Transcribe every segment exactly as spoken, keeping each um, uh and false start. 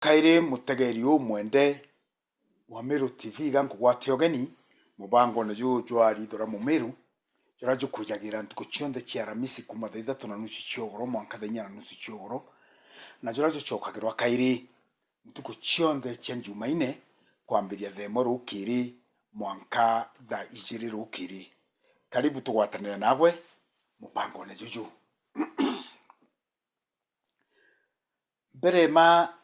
Kairi mutegeri umwende wa Meru T V, iga nkugwatia ugeni mubangone juju jwa Ritho ria Mumiru, juria jukwijagira ntuku cionthe cia Aramisi kuuma thaa ithatu na nusu cia ugoro mwanka thaa inya na nusu cia ugoro, na juria jucokagirwa kairi ntuku cionthe cia Njumaine kwambiria thaa imwe rukiri mwanka thaa ijiri rukiri. Karibu tugwatanire nagwe mubangone juju. Mbere ma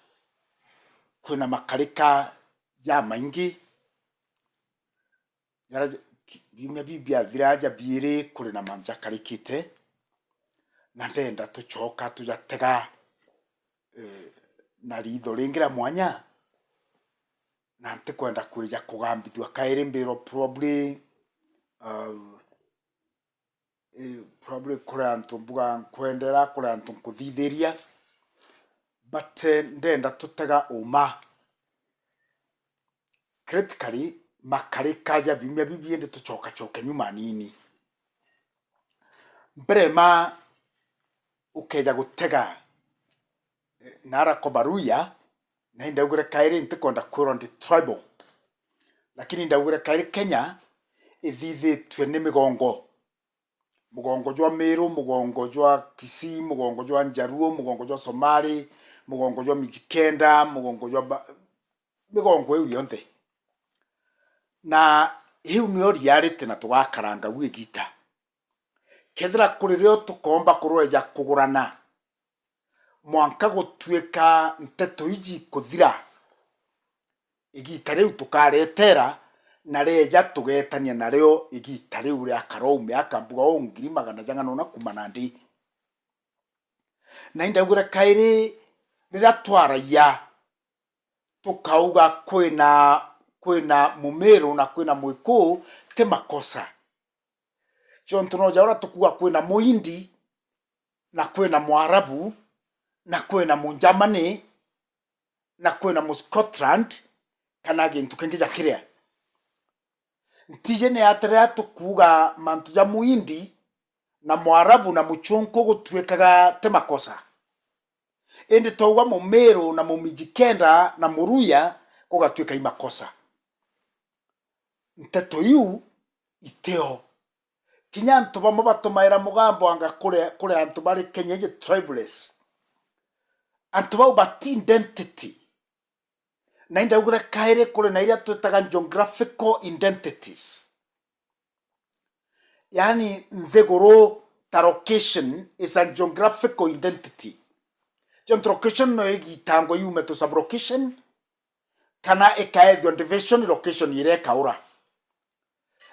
kwina makarika jamaingi, jaria biumia biu biathira aja biiri kuri na mantu jakarikite, na ndenda tucoka tujatega, eh, na ritho ringi ria mwanya, na ntikwenda kwija kugambithua kairi mbirwa probably, uh, eh, probably kuri antu mbuga nkwendera, kuri antu nkuthithiria, but, eh, ndenda tutega uma. Critically, makarika ja biumia bibi indi tucokacoke nyuma anini. Mbere ma ukeja gutega, eh, nara kwa Baruya, na indaugire kairi ntikwenda kwirwa ndi tribal. Lakini ndaugire kairi Kenya ithithitue ni migongo. Mugongo jwa Meru, mugongo jwa Kisii, mugongo jwa Njaruo, mugongo jwa Somali, mugongo jwa Mijikenda, mugongo jwa ba-, migongo iu yonthe. Na iu nio reality na tugakaranga u igita. Kethira kuri rio tukomba kurweja kugurana, mwanka gutuika nteto iji ikuthira, igita riu tukaretera, na rieja tugetania nario igita riu ria karou miaka mbuga uu ngiri magana jang'ana una kuuma nandi. Na indaugire kairi riria twaragia, tukauga kwina, kwina Mumiru na kwina Mwikuu, ti makosa. Jontu no ja uria tukuuga kwina Muhindi, na kwina Mwarabu, na kwina Mujamani, na kwina Muscotland, kana gintu kingi ja kiria. Ntiji ni ati riria tukuuga mantu ja Muhindi, na Mwarabu, na Muchunku gutuikaga ti makosa. Indi twauga Mumiru na Mumijikenda na Muruya, gugatuika i makosa. Nteto iu itio. Kinya antu bamwe batumaira mugambo anga kuri, kuri antu bari Kenya iji tribalists. Antu bau bati identity. Na indaugire kairi kuri na iria twitaga geographical identities. Yaani, nthiguru ta location is a geographical identity. Jontu location no igitangwa yume to sub-location, kana ikaethua division, location iria ikaura.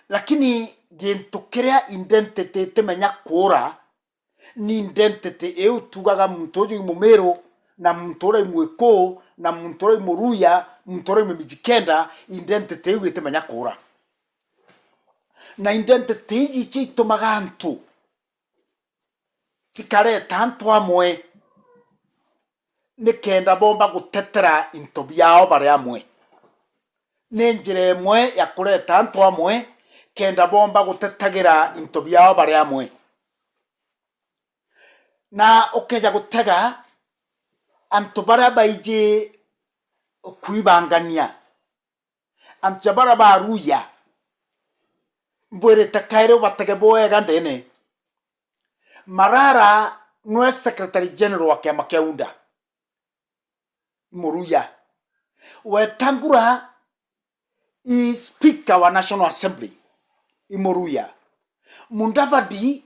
Lakini gintu kiria identity itimenya kuura, ni identity iu tugaga muntu uju i Mumiru, na muntu uria i Mwikuu, na muntu uria i Muruya, muntu uria i Mumijikenda, identity iu itimenya kuura. Na identity iji icio itumaga antu cikareta antu amwe, nikenda bomba gutetera into biao bari amwe. Ni njira imwe ya kureta antu amwe, kenda bomba gutetagira into biao bari amwe. Na ukeja gutega antu baria baiji kwibangania, antu ja baria baruya, mbwirite kairi ubatege bwega ndene. Marara nwe Secretary General wa kiama kia UDA. I Muruya. Wetangula i Speaker wa National Assembly. I Muruya. Mudavadi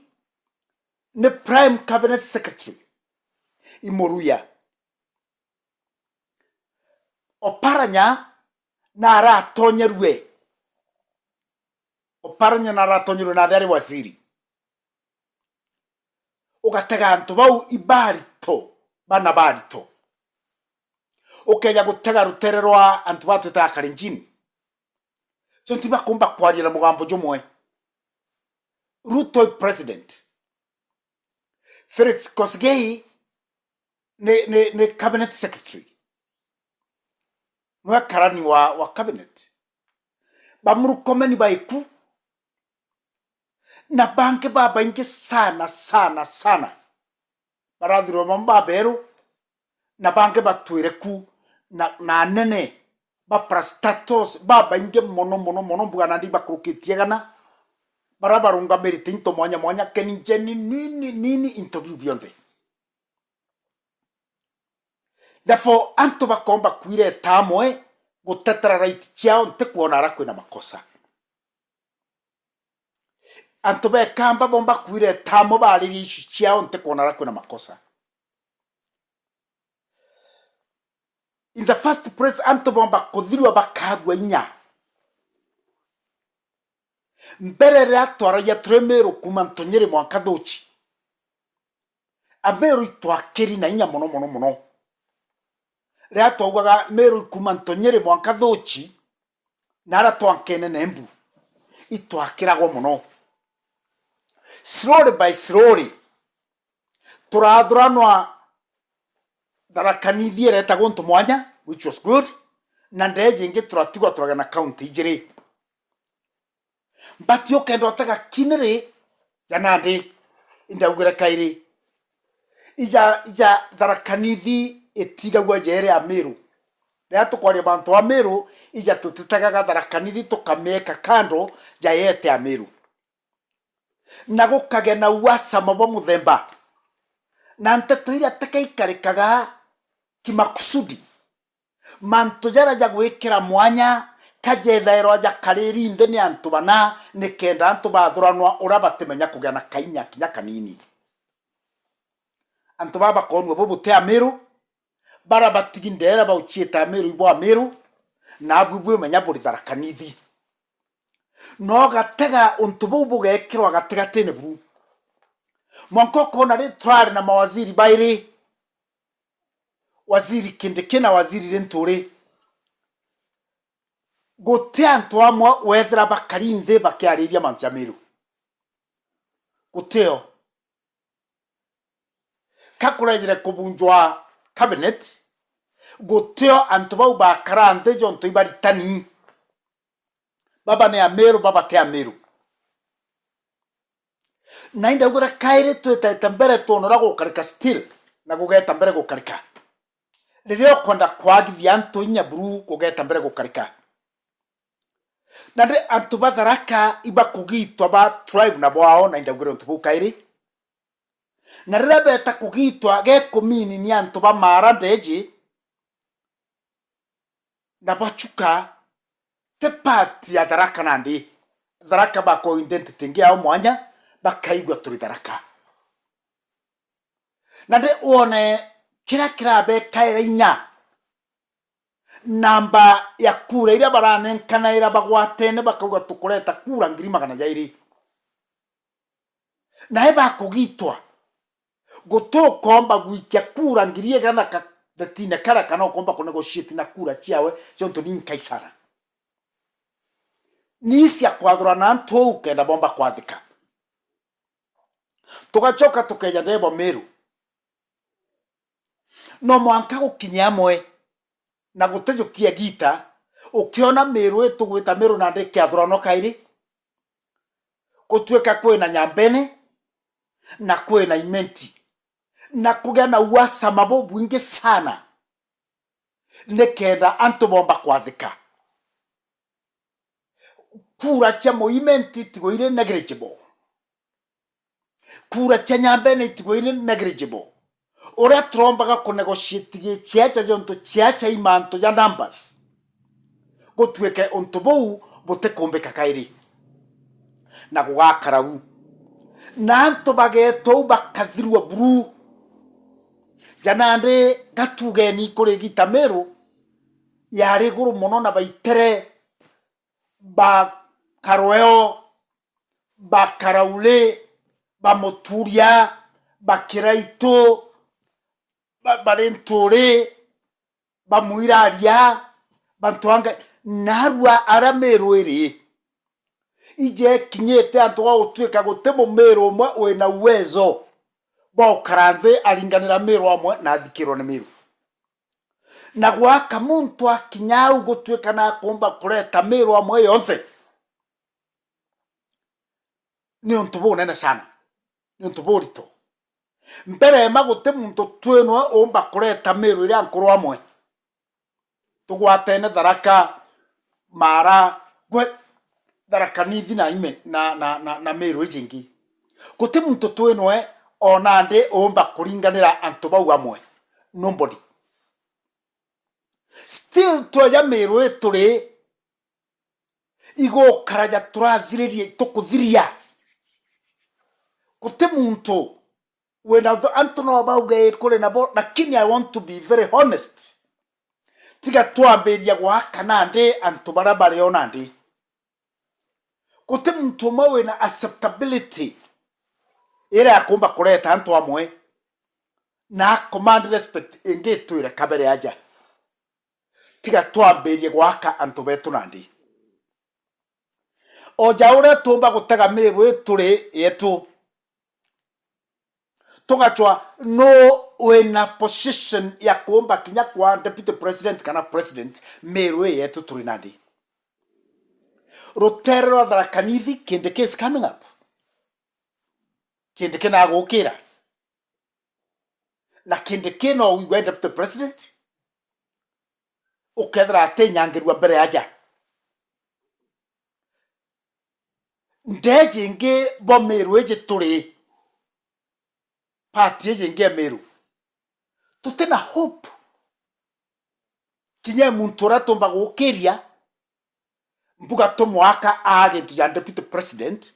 ni Prime Cabinet Secretary. I Muruya. Oparanya naratonyerue. Oparanya naratonyerue na ari waziri. Ugatega antu bau ibarito, bana barito. Ukeja gutega rutere rwa antu batwitaga Kalenjin. So ntibakumba kwaria na mugambo jumwe. Ruto i president. Felix Kosigei ni, ni, ni cabinet secretary. Nwe karani wa, wa cabinet. Ba Murkomen baiku. Na bangi babaingi sana, sana, sana. Barathirwa bamwe baberu, na bangi batwire ku, na, na anene ba parastatals babaingi mono, mono, mono, mbuga nandi bakurukitie igana, baria barungamirite into mwanya mwanya, kenjeni nini, nini into biu bionthe. Therefore, antu bakomba kwireta amwe gutetera right ciao, ntikwona ara kwina makosa. Antu ba Ikamba bomba kwireta amwe baririe issue ciao, ntikwona ara kwina makosa. In the first place, antu bomba kuthirua bakagua inya. Mbere riria twaragia turi Miru kuuma Ntonyiri mwanka Thuchi, Amiru itwakiri na inya mono, mono, mono. Riria twaugaga Miru ikuuma Ntonyiri mwanka Thuchi, na aria twankene na Embu, itwakiragwa mono. Slowly by slowly, turathuranwa, Tharaka Nithi ireta guntu mwanya, which was good, na ndeeji ingi turatigwa turagia na kaunti ijiri. But ukenda utega kiniri ja nandi, indaugire kairi. Ija, ija Tharaka Nithi itigagua jeere Amiru. Riria tukwaria bantu ba Miru, ija tutitegaga Tharaka Nithi tukamieka kando ja yete Amiru. Na gukagia na uasama bwa muthemba. Na nteto iria teka ikarikaga kimakusudi. Mantu jaria ja gwikira mwanya, ka jethairwa jakariri nthi ni antu bana, nikenda antu bathuranwa uria batimenya kugia na kainya kinya kanini. Antu baa bakoonua bubuti Amiru, baria batigi ndeera bauchiite Amiru ibo Amiru, naabu bwimenya buri Tharaka Nithi. Na ugatega untu buu bugeekirwa gatigatine buru. Mwanka ukoona ri turari na mawaziri bairi, Waziri Kindiki na Waziri Linturi. Guti antu amwe weethira bakari nthi bakiariria mantu ja Miru. Gutio. Ka kurejire kubunjwa cabinet, gutio antu bau bakara nthi jontu ibaritani. Baba ni Amiru, baba ti Amiru. Na indaugire kairi twitete mbere twona uria gukarika still, na gugeeta mbere gukarika. Riria ukwenda kwagithia antu inya buru, gugeeta mbere gukarika. Na ndi antu ba Tharaka ibakugitwa ba tribe na bwao, na indaugire untu buu kairi. Na riria beeta kugitwa, gekumini ni antu ba Maara ndeeji, na bachuka ti part ya Tharaka nandi. Tharaka bakwa identity ingi yao mwanya, bakaigua turi Tharaka. Na ndi wone kiria kirabekaira inya. Namba ya kura iria baranenkanaira bagwatene bakauga, "Tukureta kura ngiri magana jairi." Nae bakugitwa, gutukomba gwikia kura ngiri igana ka-, gatine kara kana ukomba kunegotiate na kura ciawe, ciontu ni nkai sana. Ni cia kwathurana antu uu kenda bomba kwathika. Tugacoka tukeja ndebo Miru. No mwanka gukinye amwe na gutijukia gita, ukiona Miru itugwita Miru nandi ikiathuranwa kairi, gutuika kwina Nyambene na kwina Imenti, na kugia na uasama bubwingi sana, nikenda antu bomba kwathika. Kura cia Muimenti itigwe iri negligible. Kura cia Nyambene itigwe iri negligible. Uria turombaga kunegotiate gi-, ciacha jontu ciacha i mantu ja numbers. Gutuike untu buu butikumbika kairi. Na gugakara u. Na antu bageeta uu bakathirua buru. Ja nandi gatugeni kuri gita Miru yari iguru mono na baitere ba Karweo, ba Karauri, ba Muturia, ba Kiraitu, ba, ba Linturi, ba Mwiraria, bantu anga, narua aria Miru iri. Ije ikinyite antu ga gutuika guti Mumiru umwe wina uwezo bwa gukara nthi aringanira Miru amwe na athikirwe ni Miru. Na gwaka muntu akinya au gutuika na akumba kureta Miru amwe yonthe, ni untu bunene sana, ni untu burito. Mbere ma guti muntu twinwe umba kureta Miru iria nkuru amwe. tugwatene Tharaka, Mara, gwe, Tharaka Nithi na ime, na, na, na, na Meru iji ingi. Guti muntu twinoe o nandi uumba kuringanira antu bau amwe. Nobody. Still tweja Meru ituri igukara ja turathiririe, tukuthiria. Guti muntu wina, antu no bauge ii kuri nabo, lakini I want to be very honest. Tiga twambiria gwaka nandi antu baria bari o nandi. Guti muntu umwe wina acceptability iria akumba kureta antu amwe na command respect ingi itwire kabere aja. Tiga twambirie gwaka antu betu nandi. O ja uria tuumba gutega Meru ituri yetu, tugacwa nu wina position ya kuumba kinya kwa deputy president kana president Meru ii yetu turi nandi. Rutere rwa Tharaka Nithi, Kindiki is coming up. Kindiki nagukira. Na Kindiki no wigwe deputy president, ukethira atinyangirua mbere aja. Ndeji ingi bo Meru iji turi, party iji ingi ya Meru, tutina hope. Kinya muntu uria tumba gukiria, mbuga tumwaka aa gintu ja deputy president,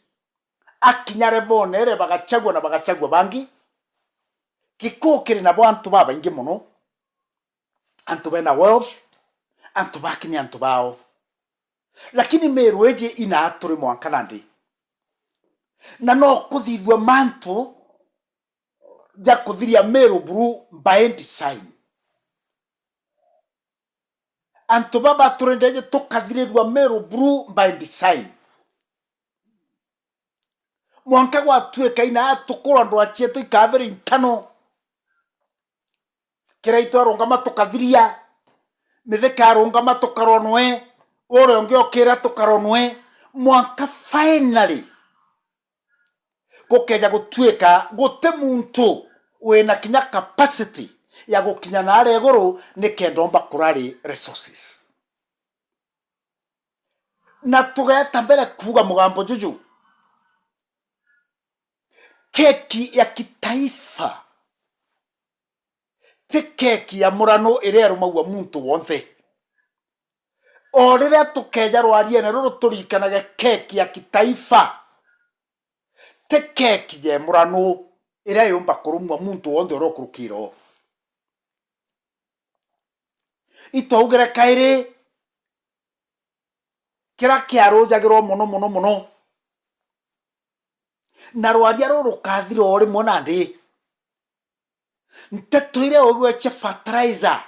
akinya level ere bagachagua na bagachagua bangi. Gikuu kiri nabo antu babaingi mono, antu bena wealth, antu bakinya antu bao. Lakini Meru iji inaa turi mwanka nandi. Na no kuthithua mantu ja kuthiria Meru buru by design. Antu baba turendeje tukathirirua Meru buru by design. Mwanka gwatuika inaa tukurwa ndwaa cietu ikabere intano. Kiraitu arungama tukathiria, Mithika arungama tukaronwe, uria ungi okira tukaronwe, mwanka finally gukeja gutuika guti muntu wina kinya capacity ya gukinya naaria iguru nikenda omba kurari resources. Na tugeeta mbere kuuga mugambo juju, keki ya kitaifa ti keki ya murano iria irumagua muntu wonthe. O riria tukeja rwariene ruru, turikanage keki ya kitaifa ti keki ya murano iria yumba kurumwa muntu wonthe uria ukurukira o. Itwaugire kairi kiria kiarujagirwo mono, mono, mono, na rwaria ruru rukathira o rimwe nandi. Nteto iria ugwece fertilizer,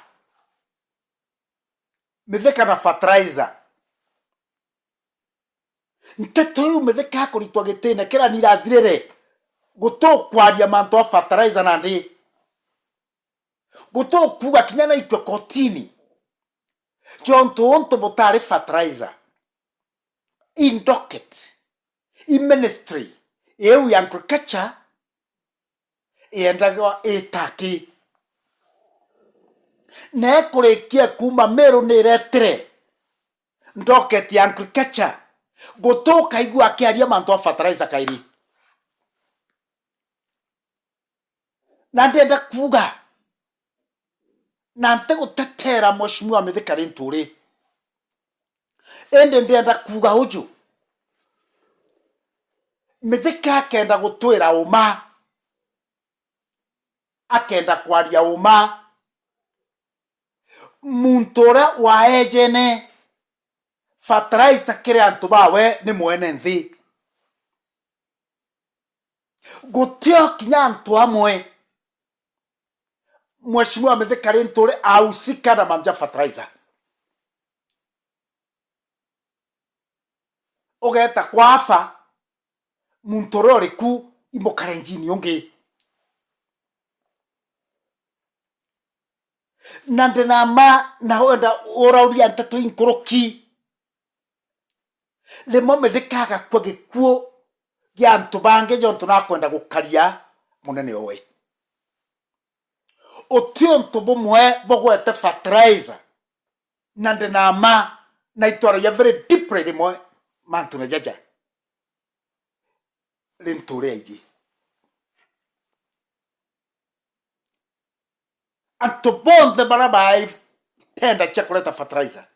Mithika na fertilizer. Nteto iu Mithika akuritwa gitine kiria ni irathirire, gutukwaria mantu a fertilizer nandi. Gutukuuga kinya naitwe kotini jontu untu butari fertilizer. I docket, i ministry iu ya agriculture yendagwa itaki. Na ikurikia kuuma Meru ni iretire docket ya agriculture, gutukaigua akiaria mantu a fertilizer kairi. Na ndienda kuuga, na ntigutetera Mheshimiwa Mithika Linturi, indi ndienda kuuga uju, Mithika akenda gutwira uma, akenda kwaria uma, muntu uria waejene fertilizer kiri antu bawe ni mwene nthi. Gutio kinya antu amwe Mheshimiwa Mithika Linturi ahusika na mantu ja fertilizer. Ugeeta kwa afa, muntu uria uri ku imukare njini ungi. Na ndi na mma na wenda urauria nteto inkuruki. Rimwe Mithika agakua gikuu gia antu bangi jontu nakwenda gukaria munene owe. Uti untu bumwe bugwete fertilizer na ndina mma, na itwaragia very deeply rimwe mantune jaja. Linturi aiji. Antu bonthe baria baai tenda cia kureta fertilizer,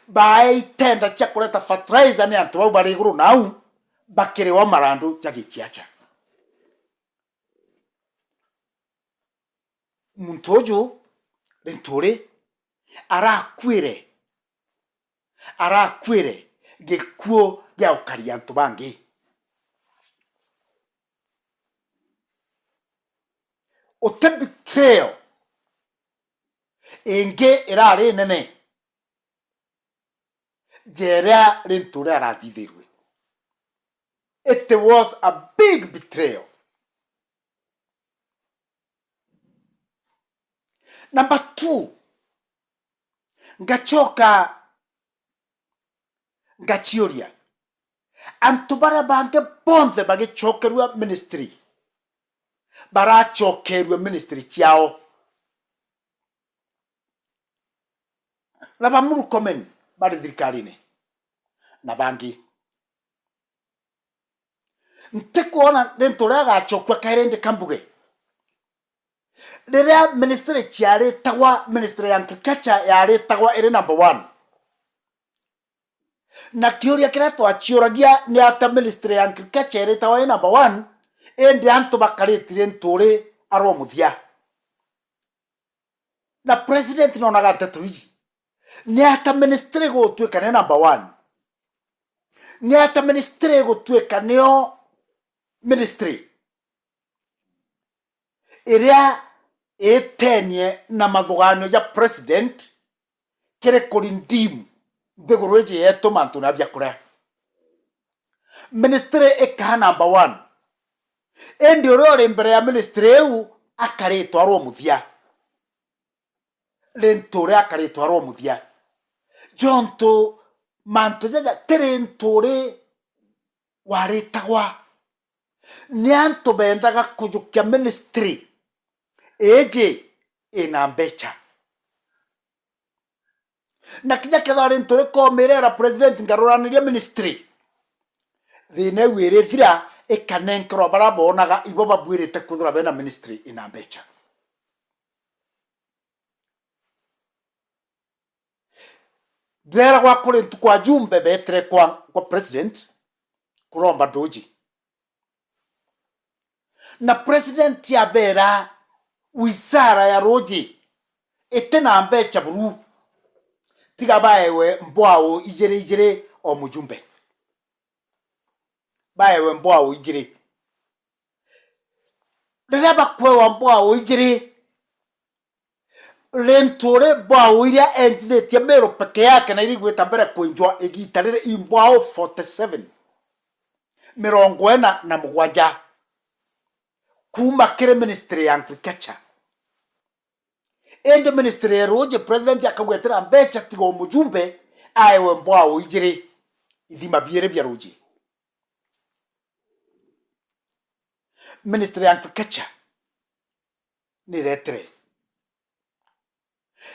baai tenda cia kureta fertilizer ni antu bau bari iguru nau, bakiriwa marandu ja giciaca. Muntu uju Linturi arakuire, arakuire gikuu gia gukaria antu bangi. Uti betrayal ingi irari nene ja iria Linturi arathithirue. It was a big betrayal. Number two, ngacoka ngaciuria, antu baria bangi bonthe bagicokerua ministry, baracokerua ministry ciao, na ba Murkomen bari thirikarine, na bangi. Ntikwona Linturi agacokua kairi ndi kambuge. Riria ministry ciaritagwa, ministry ya agriculture yaritagwa iri number one. Na kiuria kiria twaciuragia, ni ata ministry ya agriculture iritagwa iri number one, indi antu bakaritire Linturi arwa muthia? Na president nonaga nteto iji. Ni ata ministry igutwika ni number one? Ni ata ministry igutwika niyo ministry iria itenie na mathuganio ja president kiri ku redeem nthiguru iji yetu mantune ja biakuria? Ministry ikaa number one. Indi uria uri mbere ya ministry iu akaritwa arwa muthia. Linturi akaritwa arwa muthia. Jontu mantu jaja ti Linturi waritagwa. Ni antu bendaga kujukia ministry iji ina mbecha. Na kinya kethira Linturi komirera president, ngaruraniria ministry, thina iu irithira, ikanenkerwa baria bonaga ibo babuirite kwithirwa bena ministry ina mbecha. Ndireragwa kuri ntuku ajumbe beetire kwa, kwa president kuromba nduuji. Na president abeera, wizara ya ruuji iti na mbecha buru, tiga baewe mbwau ijiri ijiri o mujumbe. Baewe mbwau ijiri. Riria bakwewa mbwau ijiri, Linturi mbwau iria enjithitie Meru peke yake na iria igwita mbere kwinjwa igiita riri i mbwau forty seven, mirongo ina na mugwanja, kuuma kiri ministry ya agriculture. Indi ministry ya ruuji, president akauga iti na mbecha tiga o mujumbe aewe mbwau ijiri, ithima biiri bia ruuji. Ministry ya agriculture niretire.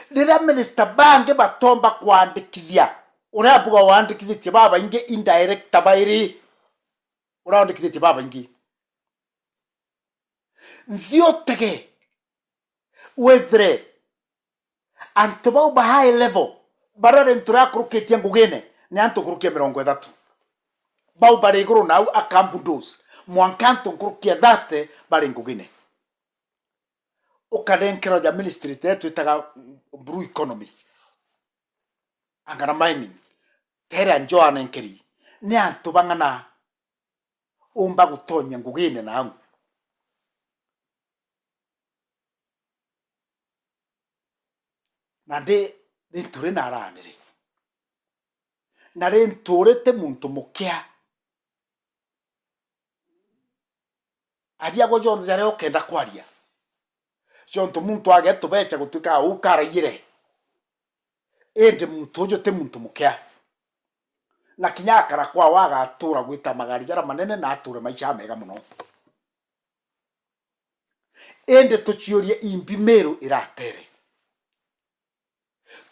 Riria minister bangi batomba kwandikithia, uria mbuga wandikithitie babaingi indirector bairi, uria wandikithitie babaingi. Nthi utege withire antu bau ba high level, baria Linturi akurukitie ngugine, ni antu nkuruki ya mirongo ithatu. Bau bari iguru nau akambudos, mwanka antu nkuruki ya thirty bari ngugine. Ukanenkerwa ja ministry te twitaga blue economy, anga na mining, teria njoa nenkeri, ni antu bang'ana umba gutonyia ngugine nau? Nandi Linturi naraanire. Na Linturi ti muntu mukia. Aria agwe jonthe jaria ukenda kwaria. Jontu muntu agetubecha gutuika uu karaiyire. Indi muntu uju ti muntu mukia. Na kinya akara kwao agatura gwita magari jaria manene na ature maisha amega mono. Indi tuciurie imbi Meru iratere.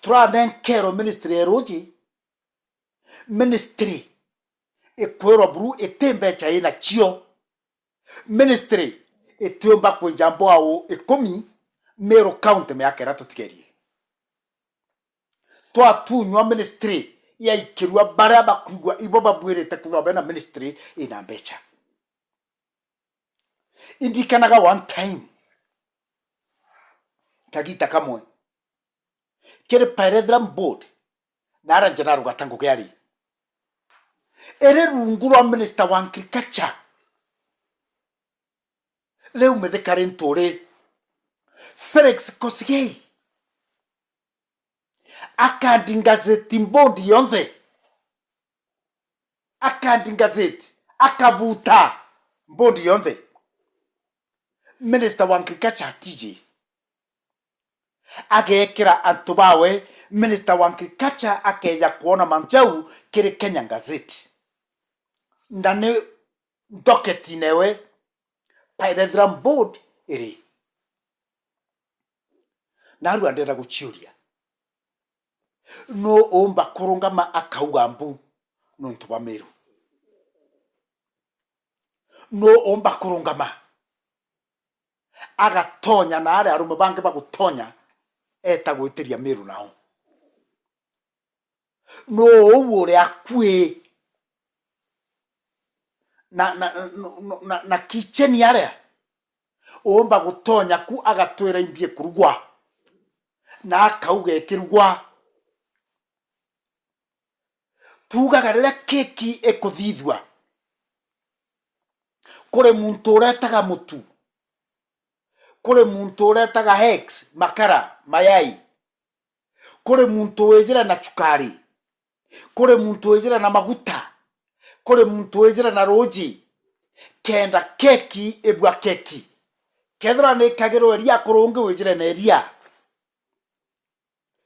Turanenkerwe ministry ya ruji, ministry ikwirwa buru iti mbecha inacio, ministry itiumba kwinja mbwau ikumi Meru County miaka iria tutigerie. Twatunywa ministry yaikirua baria bakwigua ibo babwirite kwithirwa bena ministry ina mbecha. Indikanaga one time, kagita kamwe, kiri Pyrethrum Board, na aria General Gata Ngugi ari, iri rungu rwa Minister wa Agriculture. Riu mithikari nturi, Felix Kosigei akandingazeti board yonthe, akandingazeti, akabuta board yonthe. Minister wa Agriculture atiji, agekira antu bawe, Minister wa Agriculture akeja kwona mantu jau kiri Kenya Gazette. Na ni ndoketi newe, Pyrethrum Board iri. Narua ndenda guciuria, nu uumba kurungama akauga mbu nuntu bwa Meru? Nu uumba kurungama agatonya na aria arume bangi bagutonya, eta gwitiria Meru nao? Nu uu uri akui na, na, na, na, na kitchen aria uumba gutonya ku agatwira imbi ikurugwa na akauga ikirugwa? Tuugaga riria keki ikuthithua, kuri muntu uretaga mutu, kuri muntu uretaga eggs, makara, mayai, kuri muntu wijire na cukari, kuri muntu wijire na maguta, kuri muntu wijire na ruuji, kenda keki ibua keki. Kethira ni ikagirwe iria, kuri ungi wijire na iria,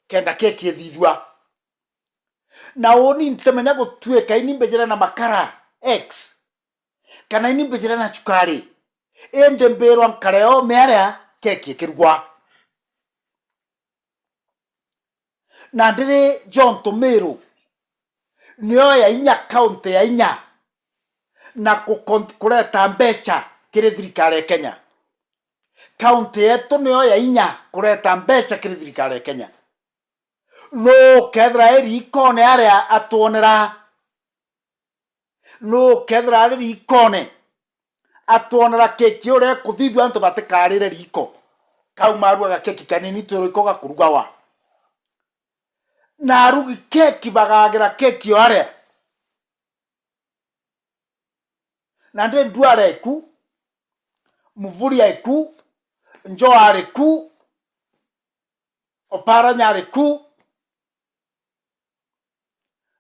kenda keki ithithua. Na uni ntimenya gutuika ini mbijire na makara, eggs, kana ini mbijire na cukari, indi mbirwa nkare o miaria keki ikirugwa. Na ndiri jontu Meru niyo ya inya, kaunti ya inya na ku-, kureta mbecha kiri thirikari ya Kenya. Kaunti yetu niyo ya inya kureta mbecha kiri thirikari ya Kenya. Nu ukethira e riikone aria atwonera? Nu ukethira ari riikone atwonera keki uria ikuthithua antu batikarire riiko? Kauma aruaga keki kanini twirwa iko gakurugawa. Na arugi keki bagagira keki o aria. Na ndi Nduara eku, Muvuri eku, Njoa ari ku, Oparanya ari ku,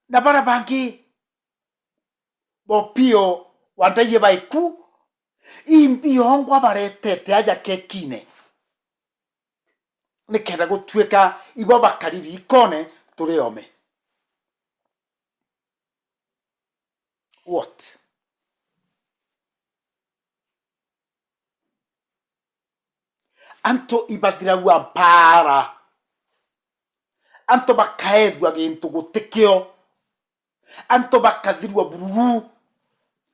na baria bangi ba Opio wa Ndaiye bai ku, imbi yongwa baretete aja kekine, nikenda gutuika ibo bakari riikone turi ome. What? Antu ibathiragua mpaara. Antu bakaethua gintu gutikio. Antu bakathirua bururu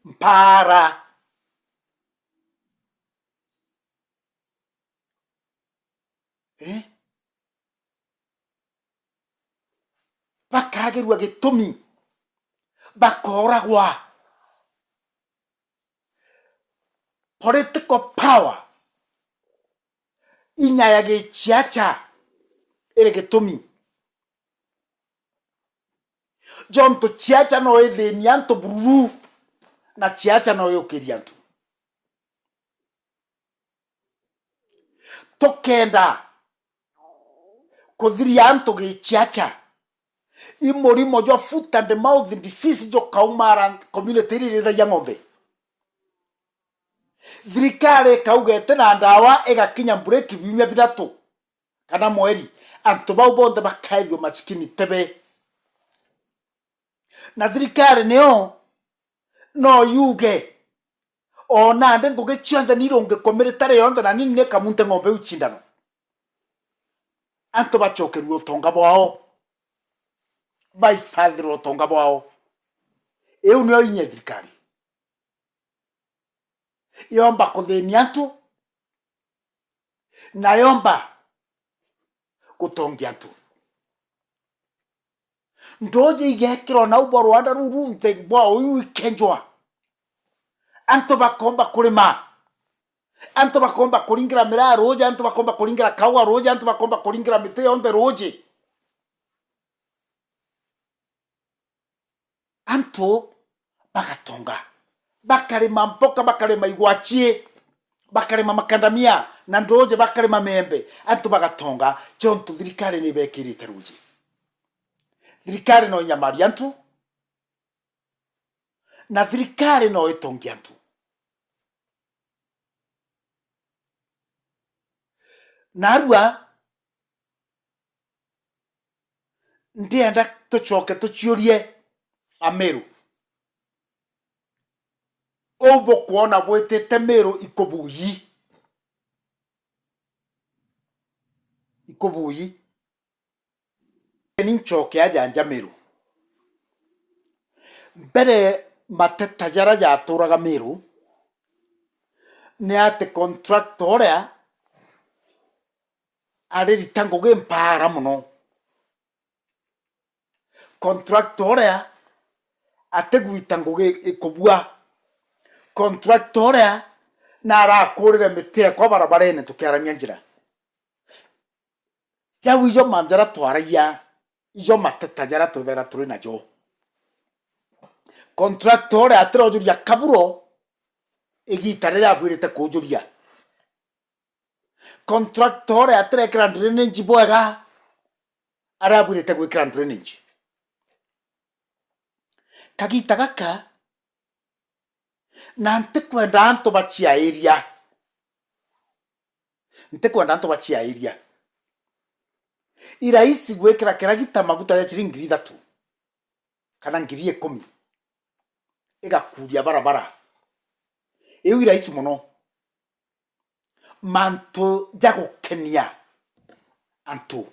mpaara. Eh? Bakagirua gitumi, bakooragwa. Political power, inya ya giciaca iri gitumi. Jontu ciaca no ithinie antu bururu, na ciaca no yukirie antu. Tukenda kuthiria antu giciaca, i murimo jwa foot and mouth disease jukaumara community iria irithagia ng'ombe. Thirikari ikauga iti na ndawa, igakinya break biumia bithatu kana mweri, antu bau bonthe bakaethua masikini tebe. Na thirikari niyo no yuge, o nandi ngugi cionthe ni irungikwa military yonthe, na nini ni kamunte ng'ombe iu cindano. Antu bacokerua utonga bwao, baibathirwa utonga bwao. Iu nio inya ya thirikari. Yomba kuthinia antu, na yomba gutongia antu. Nduuji igekirwa nau bwa rwanda ruu runthe bwa uyu ikenjwa. Antu bakomba kurima. Antu bakomba kuringira miraa ruuji, antu bakomba kuringira kaua ruuji, antu bakomba kuringira miti yonthe ruuji. Antu bagatonga, bakarima mboka, bakarima igwachie, bakarima makandamia na nduuji, bakarima miembe, antu bagatonga, jontu thirikari ni ibekirite ruuji. Thirikari no inyamarie antu, na thirikari no itongie antu. Narua ndienda tucoke tuciurie Ameru. Uu bukwona bwitite Meru ikubuyi. Ikubuyi. Ni ncoke aja nja Meru. Mbere mateta jaria jaturaga Meru, ni ati contractor uria aririta ngugi mpaara mono. Contractor uria atigwita ngugi ikubua. Contractor uria narakurire miti ekwa barabarene tukiaramia njira. Jau ijo mantu jaria twaragia, ijo mateta jaria twithagirwa turi najo. Contractor uria atirojuria kaburo igita riria abwirite kujuria. Contractor uria atirekira drainage bwega, aria abwirite gwikira drainage. Kagita gaka, na ntikwenda antu baciairia. Ntikwenda antu baciairia. I rahisi gwikira kiragita maguta ja ciringi ngiri ithatu kana ngiri ikumi, igakuria barabara. Iu i rahisi mono. Mantu ja gukenia antu.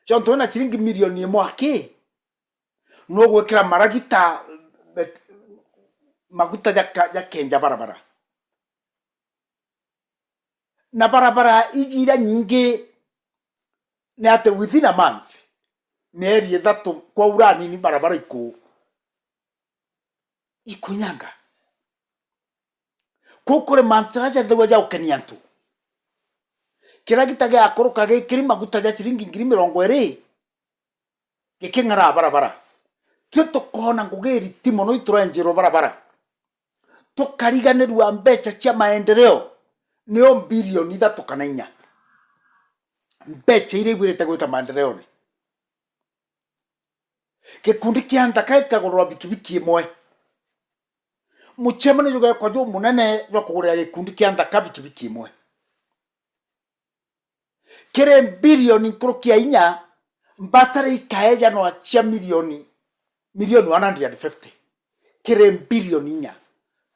Jontu wina ciringi milioni imwe aki, nugwikira maragita, bet-, maguta jaka-, jakenja barabara. Na barabara iji iria nyingi, ni ati within a month, mieri ithatu kwaura anini barabara iku-, ikunyanga. Kuu kuri mantu jaria jathithagua ja gukenia antu. Kiragita giakuruka gikiri maguta ja ciringi ngiri mirongo iri, giking'araa barabara. Tui tukoona ngugi iriti mono iturenjirwe barabara. Tukariganirua mbecha cia maendeleo, nio bilioni ithatu kana inya. Mbecha iria ibwirite gwita maendeleone. Gikundi kia nthaka gikagurwa bikibiki imwe. Mucemanio jugekwa jumunene jwa kugurira gikundi kia nthaka bikibiki imwe. Kiri bilioni nkuruki ya inya, mbasara ikaejanwa cia milioni, milioni one hundred and fifty. Kiri bilioni inya,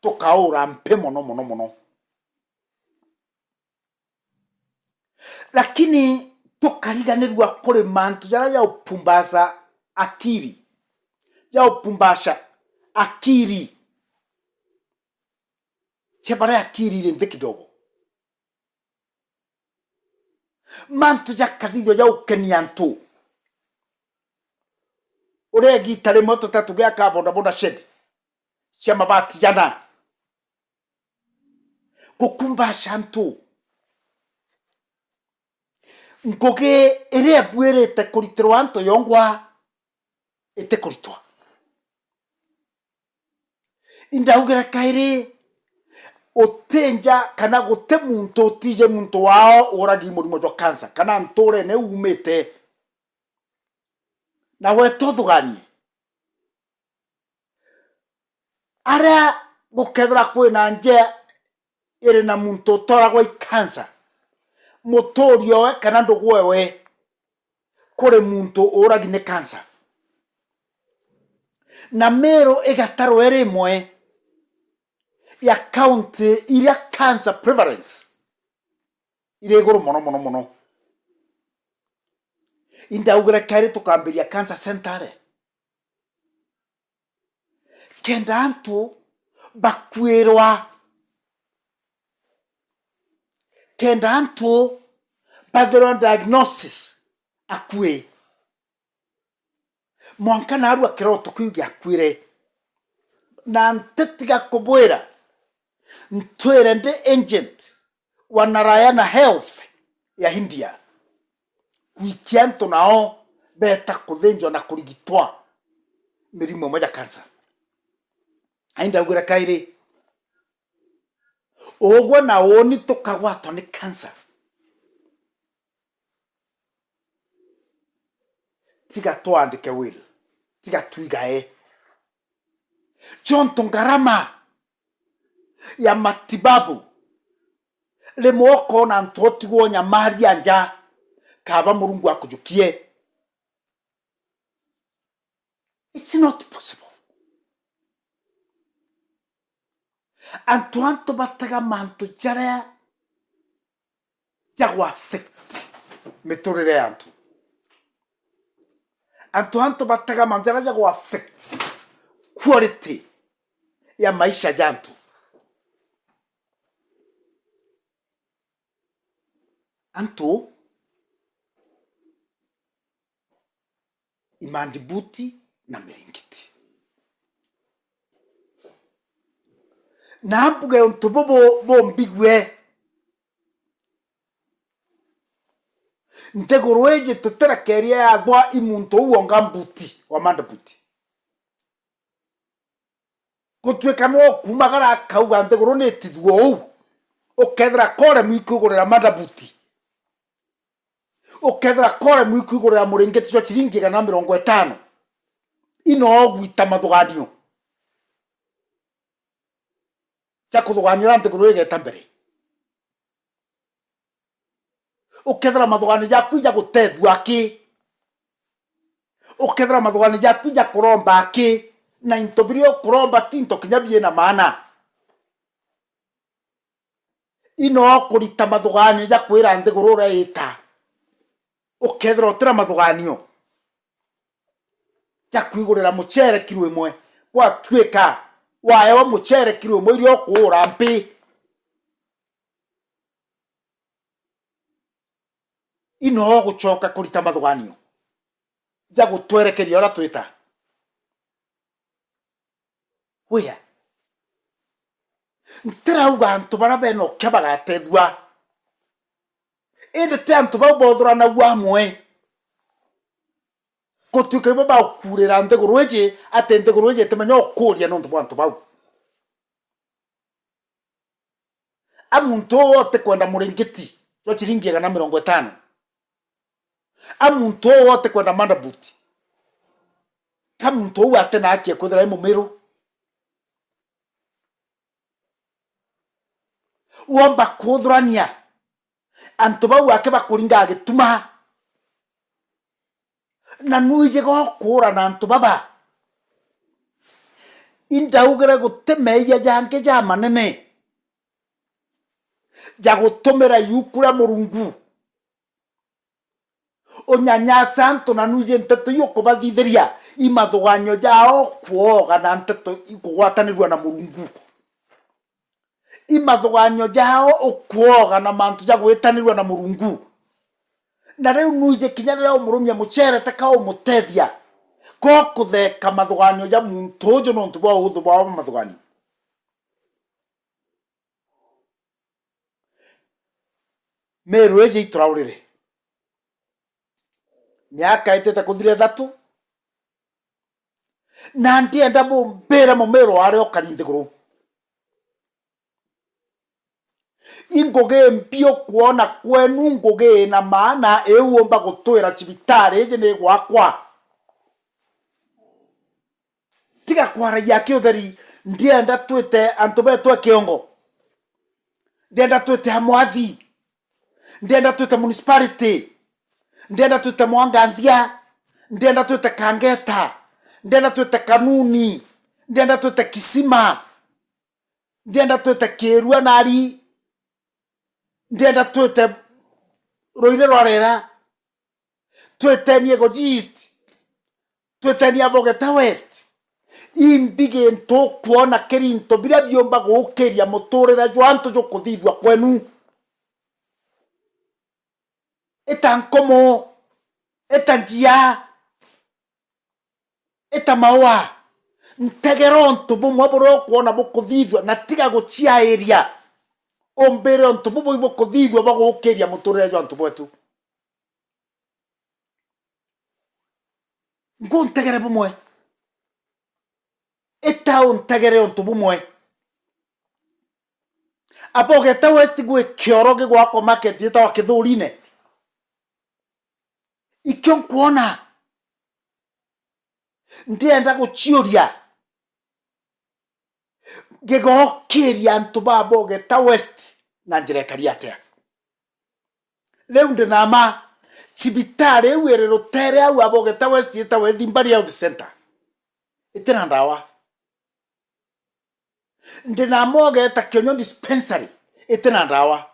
tukaura mpi mono, mono, mono. Lakini tukariganirua kuri mantu jaria ja upumbaza akiri, ja upumbasha akiri. Chebare akiri iri nthi kidogo. Mantu jakathithua ja gukenia antu. Uria igita rimwe tuta tugiaka bodaboda shed cia mabati jana. Gukumbasha antu. Ngugi iria ibwirite kuritirwa antu yongwa itikuritwa. Indaugira kairi, utinja kana guti muntu utije muntu wao uragi murimo jwa cancer kana nturene umite. Na we tuthuganie. Aria gukethira kwina nja iri na muntu utoragwa i cancer, mutuurie we kana ndugu ewe kuri muntu uragi ni cancer. Na Meru igatarwa iri imwe ya county iria cancer prevalence iri iguru mono, mono, mono. Indaugire kairi tukambiria cancer center ri? Kenda antu bakwirwa, kenda antu bathirwa diagnosis akui. Mwanka naarua kiroto kiu giakwire. Na ntitiga kubwira, ntwire ndi agent wa Narayana Health ya India. Gwikia antu nao beeta kuthinjwa na kurigitwa mirimo imwe ja cancer. Ai ndaugire kairi, ugwe na uuni tukagwatwa ni cancer. Tiga twandike will, tiga twigae. Jonto ngarama ya matibabu, rimwe ukoona antu otigwo nyamaria nja, kaba Murungu akujukie. It's not possible. Antu antu batega mantu jaria jagu affect miturire ya antu. Antu antu batega mantu jaria jagu affect quality ya maisha ja antu. Antu imandibuti na miringiti. Na mbuge untu bubu bumbigue, nthiguru iji tutirekeria yathwa i muntu uu wonga mbuti wa mandibuti. Gutuika niwe ukumagara akauga nthiguru ni itithua uu, ukethira koremu ikwigurira mandabuti, ukethira koremu ikwigurira muringiti jwa ciringi igana na mirongo itano, ino ugwita mathuganio ja kuthuganio uria nthiguru igeta mbere. Ukethira mathuganio jaku ija gutethua aki? Ukethira mathuganio jaku ija kuromba aki? Na into biria ukuromba ti into kinya biina maana. Ino ukurita mathuganio ja kwira nthiguru uria ita. Ukethira utira mathuganio ja kwigurira mucere kiro imwe, gwatuika waewa mucere kiro imwe iria ukuura mpi, ino ugucoka kurita mathuganio ja gutwerekeria uria twita. Wia. Ntirauga antu baria bena ukia bagatethua. Indi ti antu bau boothuranagua amwe. Gutuika ibo baukuurira nthiguru iji, ati nthiguru iji itimenya ukuuria niuntu bwa antu bau. A muntu uu utikwenda muringiti jwa ciringi igana na mirongo itano. A muntu uu utikwenda mandabuti. Ka muntu uu ati na haki ya kwithirwa i mumiru. Womba kuthurania antu bau ake bakuringa gituma. Na nwiji gokuura na antu baba. Indaugire guti meeyia jangi jamanene ja gutumira iuku ria Murungu. Unyanyasa antu na nwiji nteto iu ukubathithiria, i mathuganio jao kwooga na nteto ikugwatanirua na Murungu. I mathuganio jao ukwooga na mantu ja gwitanirua na Murungu. Na riu nwiji kinya riria umurumia mucere, teka umutethia, ko kutheka mathuganio ja muntu uju niuntu bwa uuthu bwao bwa mathuganio. Meru iji ituraurire. Miaka itite kuthira ithatu, na ndienda bumbire mumiru aria ukari nthiguru. I ngugi mbi ukwona kwenu, ngugi ina maana iu umba gutwira cibitari iji ni gwakwa. Tiga kwaragia aki utheri, ndienda twite antu betu e kiongo. Ndienda twite Amwathi. Ndienda twite municipality. Ndienda twite Mwanganthia. Ndienda twite Kangeta. Ndienda twite Kanuni. Ndienda twite Kisima. Ndienda twite Kirua nari. Ndienda twite Ruiri rwa Rera. Twitenie Goji East. Twitenie Abogeta West. Imbi gintu ukwona kiri into biria biumba gukiria muturire jwa antu jukuthithua kwenu. Ita nkomo, ita njia, ita maua. Ntegera untu bumwe buria ukwona bukuthithua, na tiga guciairia. Umbire untu bubu ibukuthithua bwa gukiria muturire jwa antu bwetu. Nkuntegere bumwe. Ita untegere untu bumwe. Abogeta West gwi kioro gigwakwa market yitawa Kithurine. Ikio nkwona. Ndienda guciuria. Gigokiria antu ba Abogeta West na njira ikari atia? Riu ndi na ma, cibitari iu iri rutere au Abogeta West yitawa Ithimbari Health Center. Iti na ndawa. Ndi na ma ugeta Kionyo Dispensary, iti na ndawa.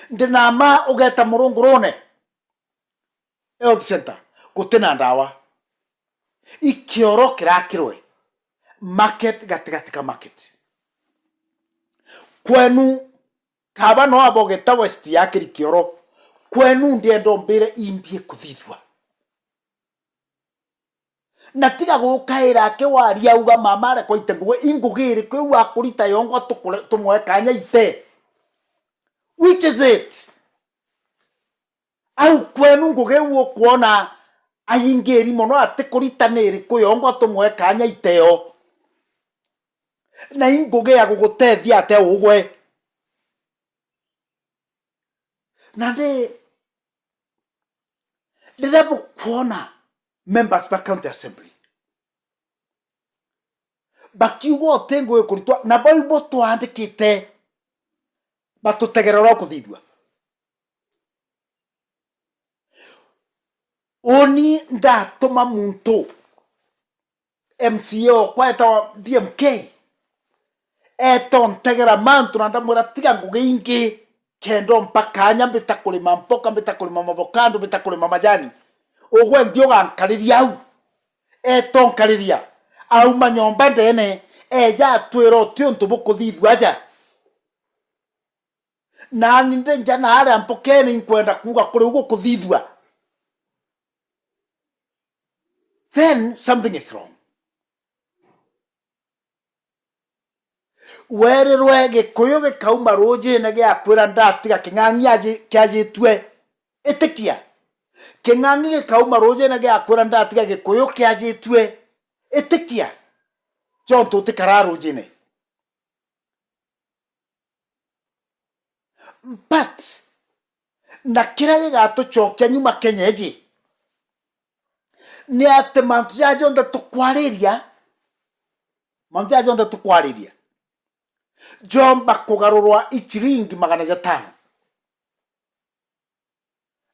Ndi na ma ugeta Murungurune Health Center, guti na ndawa. Ikioro kirakirwe market, gatigati ka market. Kwenu, kaba no Abogeta West yakiri kioro. Kwenu ndienda umbire imbi ikuthithua. Na tiga gukaira aki waria uga mama arekwa ite ngugi, i ngugi iriku iu akurita yongwa tukure-, tumwe kanya ite? Which is it? Au kwenu ngugi iu ukwona ayingiri mono atikurita ni iriku yongwa tumwe kanya ite yo? Na i ngugi ya gugutethia atia ugwe? Na ndi Riria bukwona members ba county assembly bakiuga uti ngugi kuritwa, na bau bo twandikite batutegere uria ukuthithua. Uni ndatuma muntu M C A okwa etawa D M K, eta untegera mantu na ndamwira, "Tiga ngugi ingi, kenda umpa kanya mbita kurima mpoka, mbita kurima mavokando, mbita kurima majani." Ugwe nthi ugankariria au. Eta unkariria. Auma nyomba ndene, eja atwira uti untu bukuthithua aja. Nani ndi nja na aria mpokene inkwenda kuuga kuri u gukuthithua. Then something is wrong. Werirwe gikuyu gikauma rujine giakwira ndatiga king'ang'i aji-, kiajitue. Itikia. King'ang'i gikauma rujine giakwira ndatiga gikuyu kiajitue. Itikia. Jontu utikaraa rujine. But, na kiria gigatucokia nyuma Kenya iji, ni ati mantu jaja jonthe tukwariria, mantu jaja jonthe tukwariria, jomba kugarurwa i ciringi magana jatano.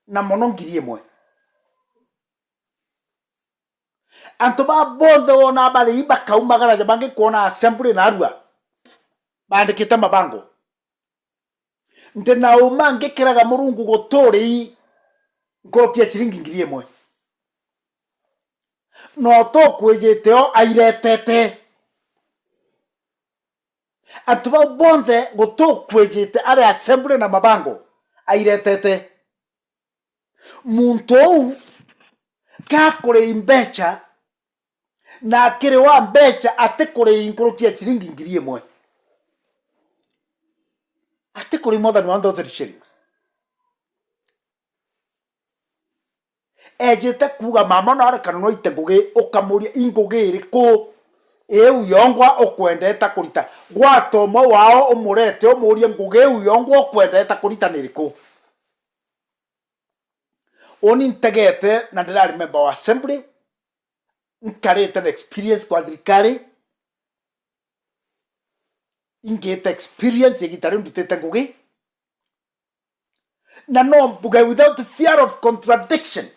Na mono ngiri imwe. Antu baa bonthe wonaa bari ii bakaumagara ja bangi kwona assembly naarua, baandikite mabango. Ndi na uma ngikiraga Murungu guturi ii nkuruki ya ciringi ngiri imwe. No tukwijite o airetete. Antu bau bonthe gutukwijite ari assembly na mabango airetete. Muntu uu gakuri mbecha, na akiri wa mbecha atikuri nkuruki ya ciringi ngiri imwe. Atikuri more than one thousand shillings. Ejite kuuga, "Mama, no arekana no aite ngugi," ukamuria, "I ngugi iriku iu yongwa ukwendeta kurita?" Gwata umwe wao umurete, umurie, "Ngugi iu yongwa ukwendeta kurita ni iriku?" Uni ntegete na ndirari member wa assembly, nkarite na experience kwa thirikari, ingite experience igita riu ndutite ngugi. Na no mbuge without fear of contradiction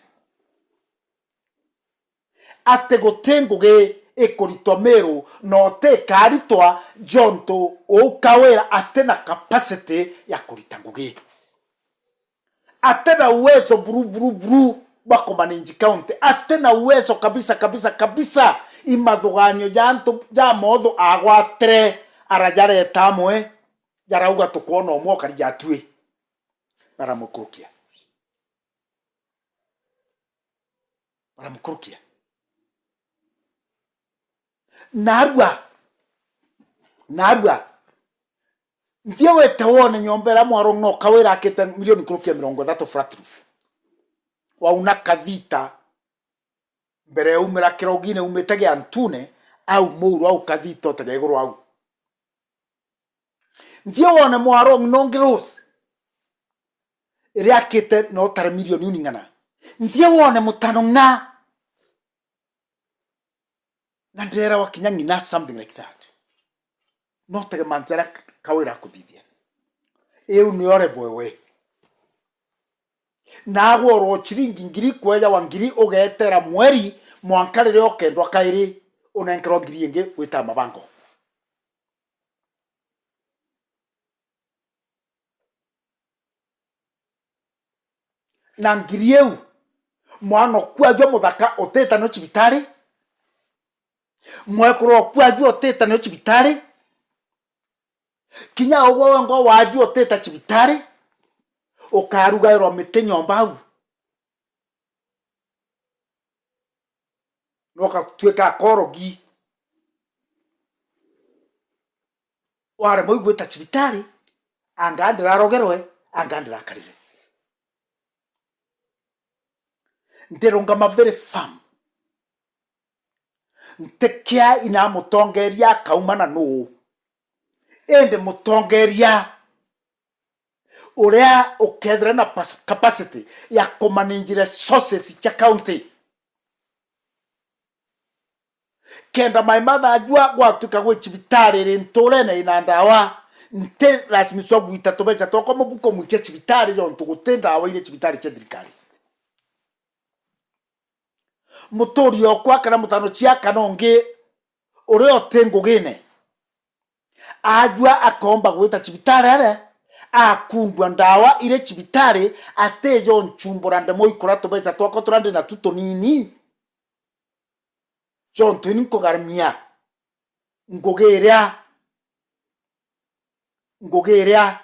ati guti ngugi ikuritwa Miru, na uti ikaritwa, jontu uu Kawira ati na capacity ya kurita ngugi. Ate na uwezo buru, buru, buru bwa kumanage county. Ate na uwezo kabisa, kabisa, kabisa. I mathuganio ja antu ja mootho agwatire, arajareta amwe, jarauga, "Tukwona umwe ukari jatui." Baramukurukia. Baramukurukia. Narua. Narua. Nthie wete wone nyomba iria Mwarong no kawira akite milioni nkuruki ya mirongo ithatu flat roof. Wauna kathita mbere ya umira kirogine, umite gia ntune, au muuru au kathita utege iguru au. Nthie wone Mwarong nongi rose. Iria akite no tare milioni uni ng'ana. Nthie wone mutano ng'na. Na ndeerawa kinya ng'ina something like that. No tege mantu jaria kawira akuthithia. Iu nio rebo ewe. Naagwe oro ciringi ngiri kwejawa ngiri ugeetera mweri, mwanka riria ukendwa kairi unenkerwa ngiri ingi gwita mabango. Na ngiri iu, mwana oku ajua muthaka utita nio cibitari, mwekuru oku ajua utita nio cibitari, kinya ugwe wengwa wajua utita cibitari, ukarugairwa miti nyomba au. Nokatuika akorogi. Waremwa igwita cibitari, anga ndirarogerwe, anga ndirakarire. Ndirungama very firm. Ntikia ina mutongeria akauma na nuu. Indi mutongeria uria ukethira na pas-, capacity ya kumanage resources cia county. Kenda my mother ajua gwatuika gwi cibitari iri nturene ina ndawa, nti lazimiswa gwita tubeca twakwa mubuko mwikia cibitari jontu guti ndawa iri cibitari cia thirikari. Muturi okwa kana mutano cia kana ungi uria uti ngugine, ajua akomba gwita cibitari aria akundua ndawa iri cibitari, atijo nchumbura ndemo ikura tubeca twakwa turia ndi natu tunini, jontu ini nkugarimia ngugi iria, ngugi iria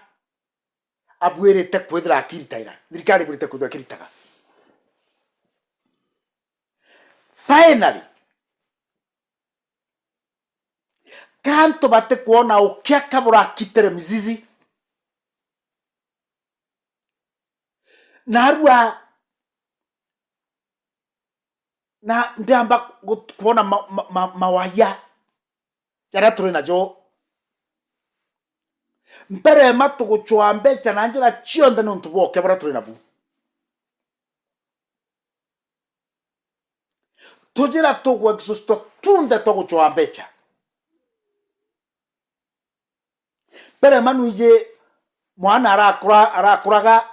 abuirite kwithira akiritaira, thirikari ibuirite kwithira akiritaga. Finally, ka antu batikwona ukia kabura akitire mizizi. Narua na ndiamba gu-, kwona ma-, ma-, ma-, mawaya jaria turi najo. Mbere ma tugucwaa mbeca na njira cionthe niuntu bwa ukia buria turi nabu. Tujira tugu exhaust tunthe twa gucwaa mbeca. Mbere ma nwiji mwana arakura-, arakuraga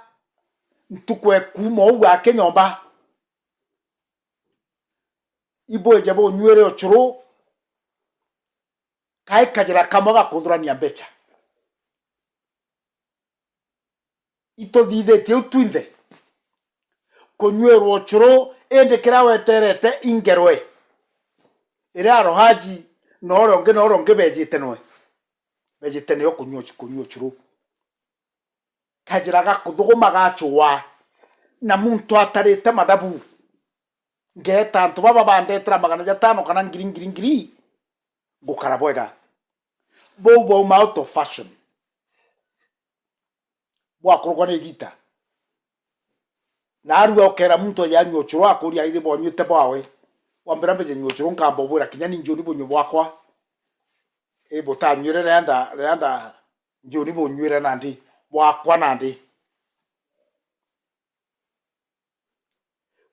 ntuku e kuuma uu ake nyomba. Ibwije bunyuire ucuru, kai kajira kamwe ga kuthurania mbeca. Ituthithitie u twinthe kunyuirwa ucuru, indi kiria weterete ingerwe iria arohaji na uria ungi na uria ungi bejite nwe, bejite nio kunyua ucu-, kunyua ucuru. Kajira ga kuthuguma gacua, na muntu atarite mathabu. Ngeeta antu baba bandetera magana jatano kana ngiri, ngiri, ngiri, ngukara bwega. Bou bauma out of fashion. Bwakurukwa ni igita. Narua ukera muntu aje anyua ucuru, akuria, "Iri bwanyuite bwawe?" Wambira, "Mbeje nyua ucuru, nkamba ubwira kinya ni njiuni bunyue bwakwa." I butanyuire riria nda-, riria nda-, njiuni bunyuire nandi, bwakwa nandi.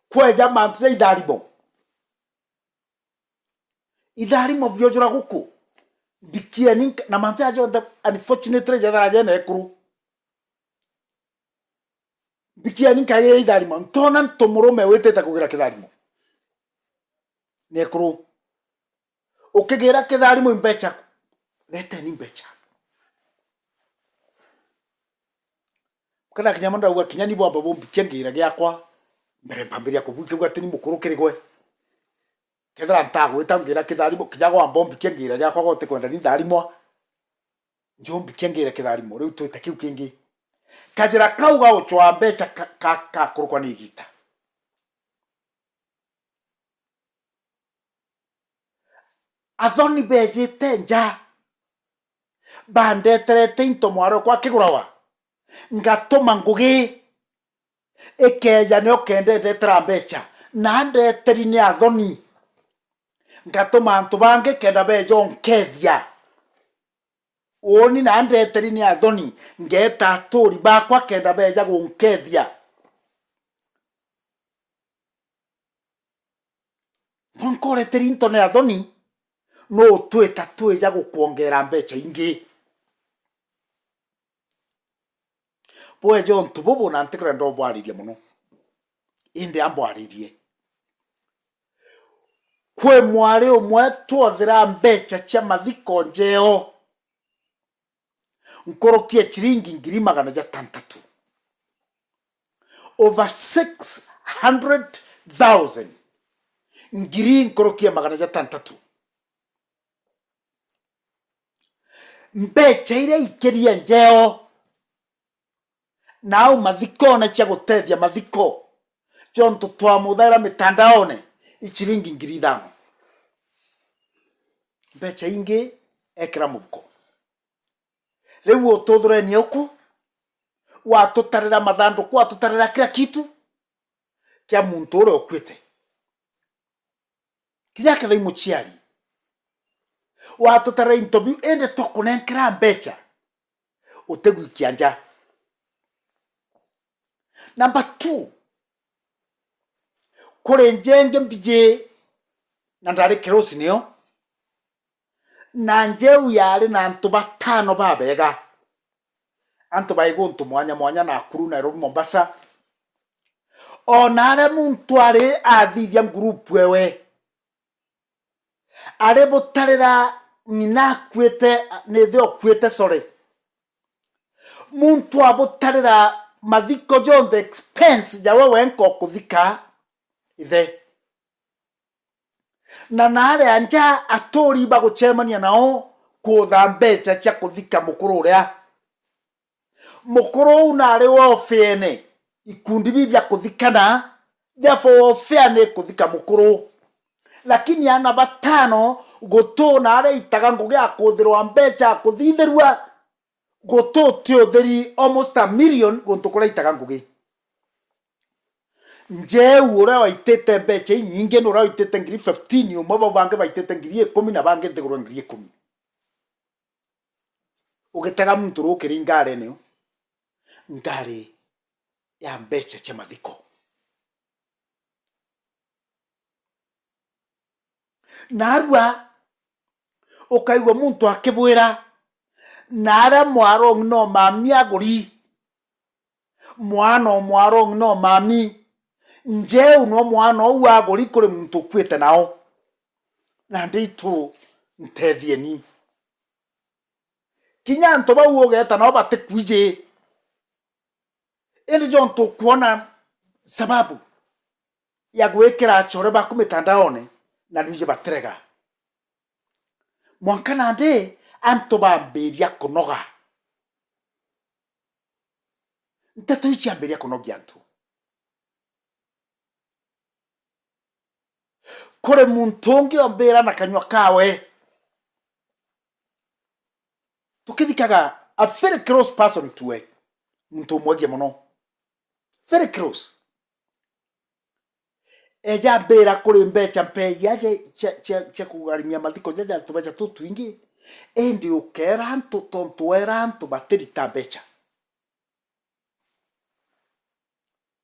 Kweja mantu ja itharimo. Itharimo biojura guku. Mbikieni nka-, na mantu ja jonthe, unfortunately, jethira jena ekuru. Mbikieni nkagia itharimo. Ntona ntu murume witite kugira kitharimo. Ni ekuru. Ukigira kitharimo imbecha ku. Reteni mbecha. Kana kinya ndauga, kinya ni bwamba bumbikie ngiira giakwa, mbere mpambiria kubwikia uga ati ni mukuru kiri gwe. Kethira ntagwita ngiira kitharimo, kinya gwamba umbikie ngiira giakwa, gotikwenda ni ntharimwa. Njo mbikie ngiire kitharimo, riu twite kiu kingi. Kajira kau ga gucwaa mbeca ka, ka, kakurukwa ni igita. Athoni beejite nja, bandeterete into mwaro kwa kigurawa, ngatuma ngugi ikeeja nio kenda indetera mbeca, na ndeteri ni athoni, ngatuma antu bangi kenda beeja unkeethia. Uuni na ndeteri ni athoni, ngeeta atuuri baakwa kenda beeja gunkeethia. Mwanka ureteri into ni athoni, nuu twita twija gukwongeera mbeca ingi? Bweja untu bubu, na ntikurenda ubwaririe mono, indi ambwaririe. Kwi mwari umwe twothira mbeca cia mathiko njeo nkuruki ya ciringi ngiri magana jatantatu. Over six hundred thousand. Ngiri nkuruki ya magana jatantatu. Mbeca iria ikirie njeo. Na au mathikone cia guteethia mathiko, jontu twamuthaira mitandaone, i ciringi ngiri ithano. Mbeca ingi ekira mubuko. Riu ututhurenie uku, watutarira mathanduku, watutarira kila kitu kia muntu uria ukuite. Kinya kethira i muciari, watutarira into biu, indi twakunenkera mbeca, utigwikia nja. Number two, kuri nja ingi mbiji, na ndari kirosi nio, na nja iu yari na antu batano babega. Antu bai guntu mwanya mwanya, Nakuru, Nairobi, Mombasa. O na aria muntu ari athithia ngurupu ewe, ari butarira ng'ina akuite, ni ithe ukuite, sorry. Muntu abutarira mathiko jonthe, expense ja we wenka ukuthika ithe. Na naria nja aturi bagucemania nao kuutha mbeca cia kuthika mukuru uria. Mukuru uu nari wofiene, ikundi biu bia kuthikana, therefore wofea ni kuthika mukuru. Lakini ana batano gutu naria itaga ngugi akuthirwa mbeca akuthithirua, gutu ti uthiri almost a million guntu kuria itaga ngugi. Njeu uria waitite mbeca inyingi ni uria waitite ngiri fifteen, umwe bau bangi baitite ngiri ikumi na bangi nthiguru ngiri ikumi. Ugitega muntu rukiri ngari niyo, ngari ya mbeca cia mathiko. Narua ukaigua muntu akibwira, "Na aria mwarong no mami aguri, mwana o mwarong no mami, njeu no mwana uu aguri kuri muntu ukuite nao." Nandi itu ntethieni. Kinya antu bau ugeeta nao batikwiji. Indi jontu ukwona sababu ya gwikira achore baku mitandaone, na rwiji batirega. Mwanka nandi antu bambiria kunoga. Nteto ici ciambiria kunogia antu. Kuri muntu ungi ombira na kanyua kawe. Tukithikaga a very close person to we. Muntu umwegie mono. Very close. Eja ambira kuri mbeca mpeia cia, cia, cia, cia kugarimia mathiko jaja tubeca tutwingi. Indi ukera antu, tontu wera antu batirita mbeca.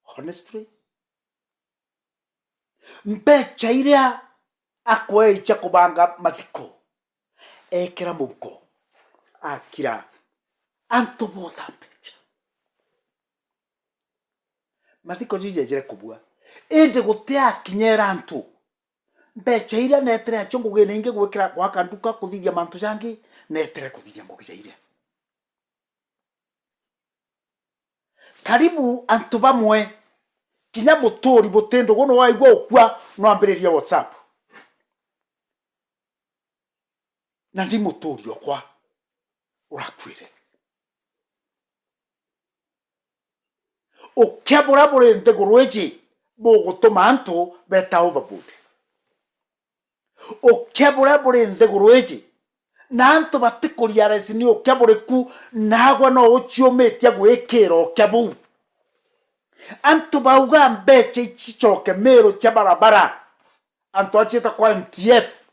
Honestly. Mbeca iria akwei cia kubanga mathiko, ekira mubuko, akira, antu botha mbeca. Mathiko juu jejire kubua, indi guti akinyera antu. Mbeca iria netire acio ngugine ingi gwikira, gwaka nduka, kuthithia mantu jangi, netire kuthithia ngugi ja iria. Karibu antu bamwe, kinya muturi buti ndugu, no waigua ukua, no ambiririe WhatsApp. Na ndi muturi okwa urakuire. Ukia buria buri nthiguru iji bugutuma antu beta overboard. Ukia buria buri nthiguru iji, na antu batikurealize ni ukia buriku, naagwe no uciumitie gwikira ukia buu. Antu bauga mbeca icicoke Meru cia barabara, antu aciita kwa M T F.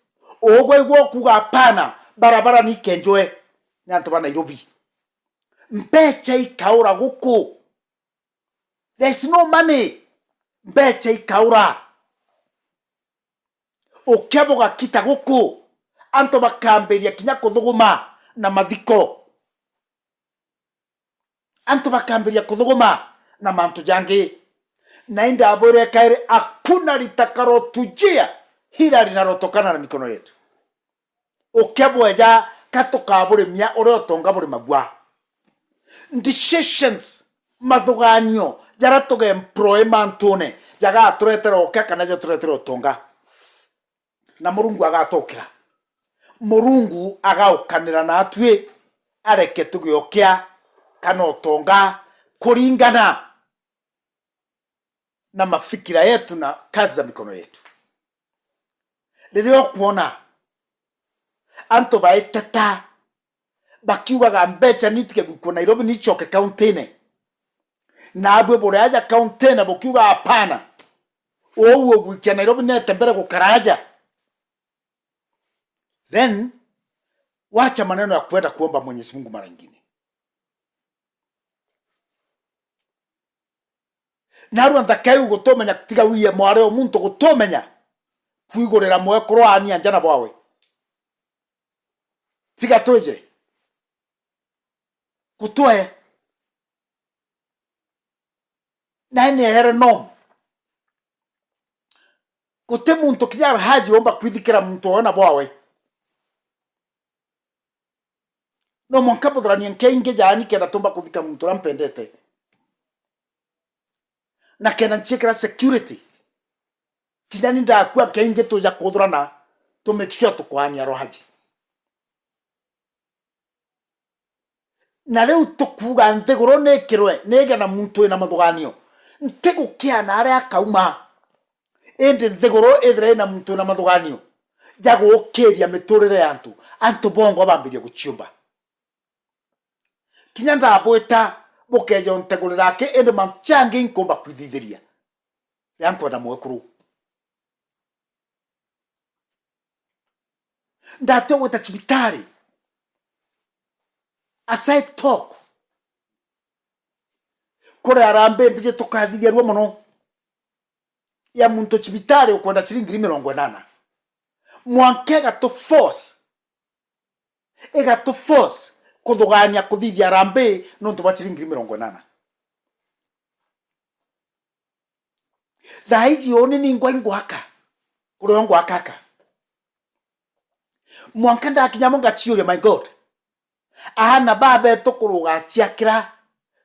Ugwe igwe ukuuga, "Hapana, barabara ni ikenjwe ni antu ba Nairobi." Mbeca ikaura guku. There's no money. Mbeca ikaura. Ukia bugakita guku, antu bakambiria kinya kuthuguma na mathiko. Antu bakambiria kuthuguma na mantu jangi. Na indabwire kairi, hakuna litakalotujia hila linalotokana na mikono yetu. Ukia bweja, ka tukaburimia uria utonga burimagua. Decisions, mathuganio jaria tuga employ mantune, jagaturetera ukia kana jaturetera utonga. Na Murungu agatukira. Murungu agaukanira natwi, areke tugie ukia kana utonga kuringana na mafikira yetu na kazi za mikono yetu. Riria ukwona antu baiteta bakiugaga, "Mbeca ni itige gwikua Nairobi, ni icoke kauntine," na abwe buri aja kauntine bukiuga, "Hapana, uu ugwikia Nairobi nete mbere gukara aja," then wacha maneno ya kwenda kuomba Mwenyezi Mungu mara ingine. Narua nthaka iu gutumenya, tiga wiye mwari o muntu gutumenya kwigurira mwekuru aani anja na bwawe. Tiga twije. Gutwe. Nae ni ehere norm. Guti muntu kinya Alhaji umba kwithikira muntu owe na bwawe. No mwanka buthuranie nkia ingi jaani kenda tumba kuthika muntu uria mpendete. Na kenda nciikira security. Kinya ni ndakua nkia ingi tuja kuthurana, to make sure tukwaania Alhaji. Na riu tukuuga nthiguru nikirwe, niige na muntu wina mathuganio. Ntigukiana aria akauma. Indi nthiguru ithire ina muntu wina mathuganio ja guukiria miturire ya antu, antu bongwa bambirie guciumba. Kinya ndabwita, bukeja untegurira aki, indi mantu jangi inkumba kwithithiria. Ria nkwenda mwekuru. Ndatua gwita cibitari. As I talk, kuri Harambee mbiji tukathithia rua mono. Ya muntu cibitari ukwenda ciringi ngiri mirongo inana. Mwanka igatu force, igatu force kuthugania kuthithia Harambee nontu bwa ciringi ngiri mirongo inana. Thaa iji uni ni ngwa ingwaka. Kurio ngwaka aka. Mwanka ndakinya mo ngaciuria, "My God, aana babetu kuruga aciakira,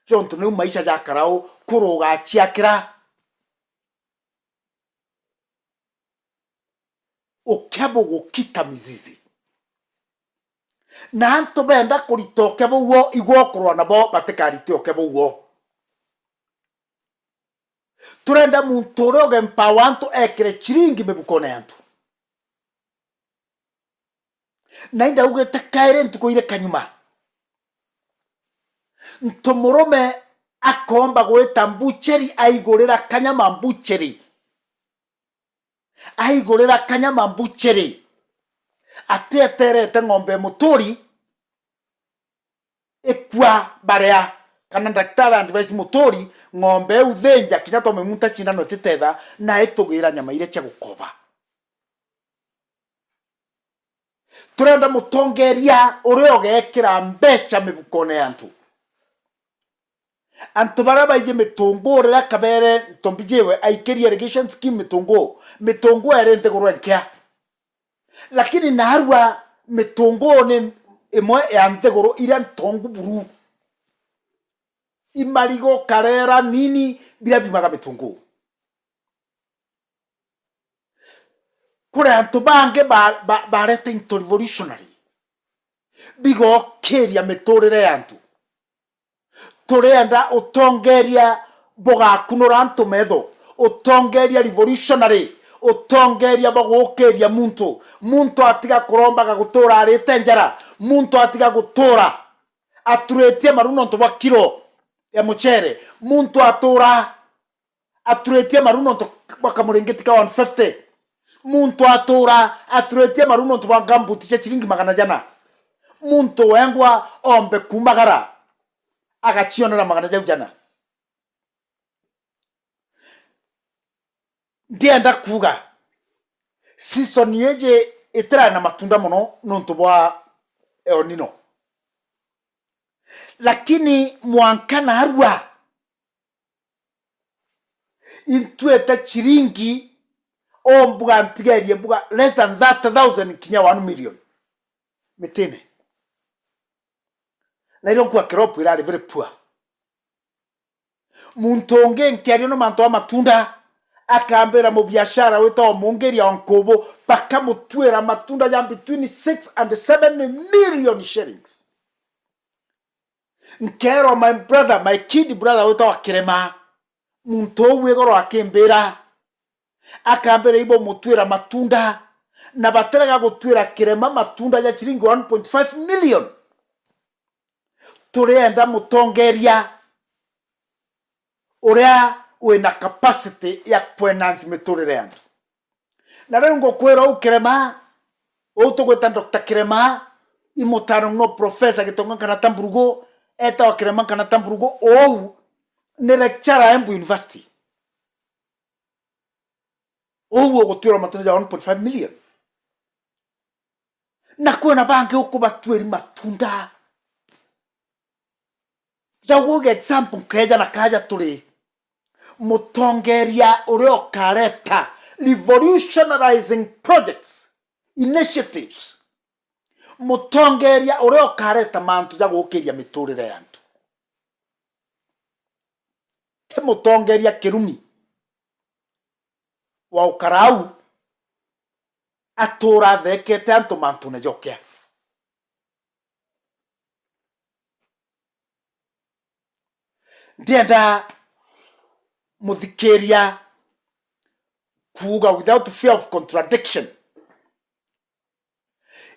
jontu niu maisha ja karau, kuruga aciakira." Ukia bugukita mizizi. Na antu benda kurita ukia buu, igwe ukurwa nabo batikarite ukia buu. Turenda muntu uria ugempower antu ekire ciringi mibukone ya antu. Na indaugite kairi ntuku iri kanyuma. Ntu murume akomba gwita mbucheri aigurira kanyama mbucheri. Aigurira kanyama mbucheri. Atieterete ng'ombe muturi ikua baria, kana ndaktari advise muturi, ng'ombe iu thinja, kinya twamemunta cindano ititetha, na itugira nyama iria cia gukoba. Turenda mutongeria uria ugekira mbeca mibukone ya antu. Antu baria baiji mitunguu riria Kabere Ntombijiwe aikirie irrigation scheme mitunguu, mitunguu eri nthiguru enkia. Lakini naarua mitunguu ni imwe ya nthiguru iria ntongu buru. imarigo, karera, nini, biria biumaga mitunguu. Kuri antu bangi ba, ba, barete into revolutionary, bigokiria miturire ya antu. Turienda utongeria bugakunura antu metho, utongeria revolutionary, utongeria bwa gukiria muntu. Muntu atiga kurombaga gutura arite njara, muntu atiga gutura aturitie maru nontu bwa kiro ya mucere, muntu atura aturitie maru nontu bwa kamuringiti ka one fifty. Muntu atura aturitie maru nontu bwa ngambuti cia ciringi magana jana. Muntu wengwa ombe kumagara, agacionera magana jau jana. Ndienda kuuga, season iji itirae na matunda mono nontu bwa El Nino. Lakini mwanka narua, intwite ciringi, o mbuga ntigerie mbuga less than thirty thousand kinya one million mitine. Na irio nkua crop irari very poor. Muntu ungi nkiaria no mantu a matunda, akambira mubiashara witagwa Mungiria wa Nkubu, bakamutwira matunda ja between six and seven million shillings. Nkeerwa my brother, my kid brother witagwa Kirema, muntu uu igoro akimbira, akambira ibamutwira matunda, na batirega gutwira Kirema matunda ja ciringi one point five million. Turienda mutongeria uria wina capacity ya kuenhance miturire ya antu. Na riu ngukwira uu Kirema, uu tugwita Doctor Kirema, i mutano no Professor Gitonga Nkanata Mburugu, etawa Kirema Nkanata Mburugu, uu ni lecturer Embu University. Uu ugutwirwa matunda ja one point five million. Na kwina bangi ukubatwiri matunda. Ja kuuga example, nkeja na kaja turi, mutongeria uria ukareta revolutionizing projects, initiatives, mutongeria uria ukareta mantu ja gukiria miturire ya antu. Ti mutongeria kirumi wa ukarau atura athekete antu mantune jokia. Ndienda muthikiria kuuga without fear of contradiction,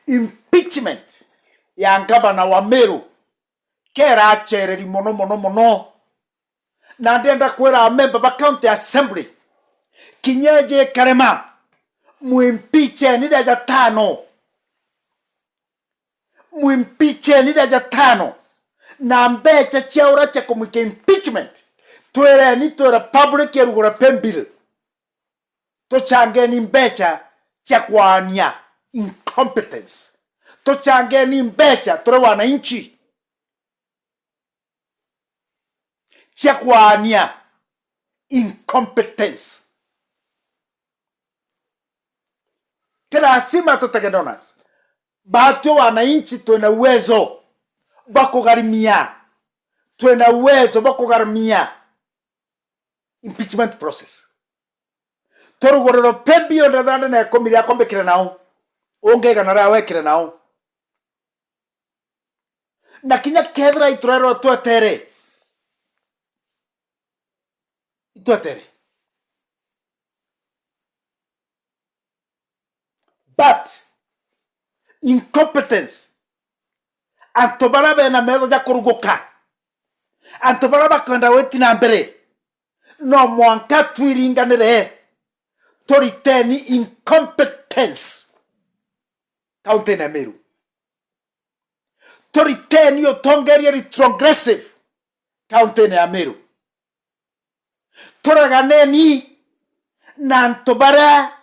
impeachment ya ngavana wa Meru keracereri mono, mono, mono. Na ndienda kwira amemba ba County Assembly, kinya iji Karema, mwimpicheni ria jatano. Mwimpicheni ria jatano. Na mbecha cia uria cia kumwika impeachment, twireni, twire public irugure pay bill. Tuchangeni mbecha cia kwaania incompetence. Tuchangeni mbecha turi wananchi cia kwaania incompetence. Ti lazima tutege donors. Batwi wananchi twina uwezo bwa kugharimia. Twina uwezo bwa kugharimia impeachment process. Turuguriro pay bill ndathandene ikumi riakwa mbikire nau, ungi igana ria wekire nau. Na kinya kethira iturerwa twetere, itwetere. But incompetence, antu baria bena metho ja kuruguka, antu baria bakwenda gwiti na mbere, no mwanka twiringanire, turiteni incompetence kaunti-ini ya Meru. Turiteni utongeria retrogressive kaunti-ini ya Meru. Tureganeni na antu baria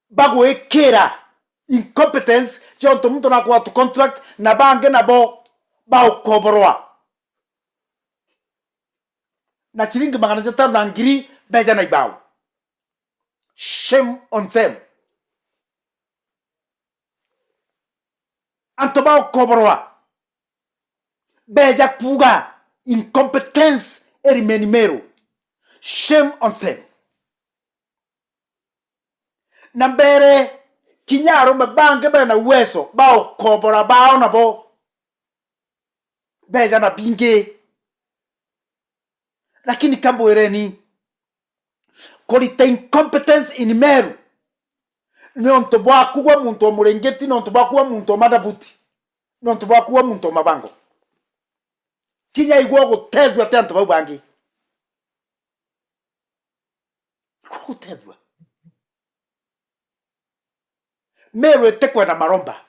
bagwikira incompetence ciontu muntu nakwatwa contract na bangi nabo baukoborwa na ciringi magana jatano na ngiri beja na ibao. Shame on them. Antu baukoborwa beja kuuga incompetence iri Meru. Shame on them. Na mbere, kinya arume bangi bena uwezo ba ukobora bao nabo beja na bingi. Lakini kambwireni, kurita incompetence in Meru ni untu bwaku gwe muntu wa Muringiti, ni untu bwaku gwe muntu wa Madhabuti, ni untu bwaku gwe muntu wa Mabango. Kinya igwe ugutethua ti antu bau bangi. Igwe ugutethua. Meru itikwenda maromba.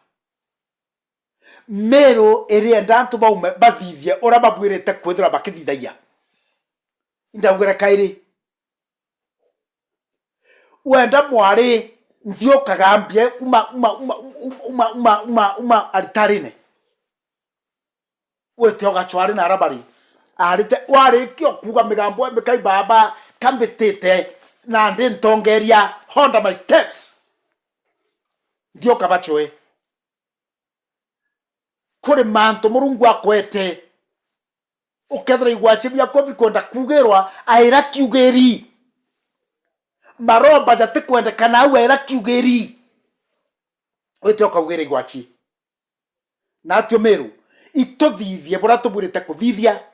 Meru irienda antu baume bathithie uria babwirite kwithirwa bakithithagia. Indaugire kairi, wenda mwari, nthiukaga mbia uma, uma, uma, uma, uma, uma, uma, uma aritarine. Wite ugacwari na arabari. Arite, warikia kuuga migambo ya mikai, baba, kambitite, na ndi ntongeria, honda my steps. Nthiuka bacwe. Kuri mantu Murungu akwete. Ukethira igwachi biakwa bikwenda kuugirwa, aira kiugiri. Maromba jatikwendekana au, aira kiugiri. Wite ukaugira igwachi. Natwe Meru, ituthithie buria tubwirite kuthithia.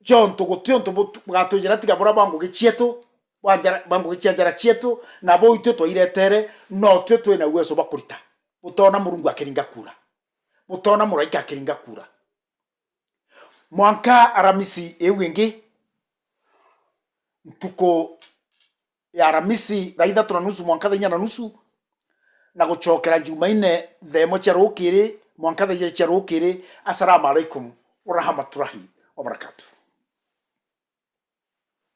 Jontu guti untu bu-, bugatwijira tiga buria bwa ngugi cietu, bwa njara, bwa ngugi cia njara cietu, na buu itwe twairetere, no twe twina uwezo bwa kurita. Butona Murungu akiringa kura. Butona muraika akiringa kura. Mwanka Aramisi iu ingi, ntuku ya Aramisi thaa ithatu na nusu mwanka thaa inya na nusu, na gucokera Jumaine thaa imwe cia rukiri mwanka thaa ijiri cia rukiri. Assalamu alaikum warahmatullahi wabarakatuh.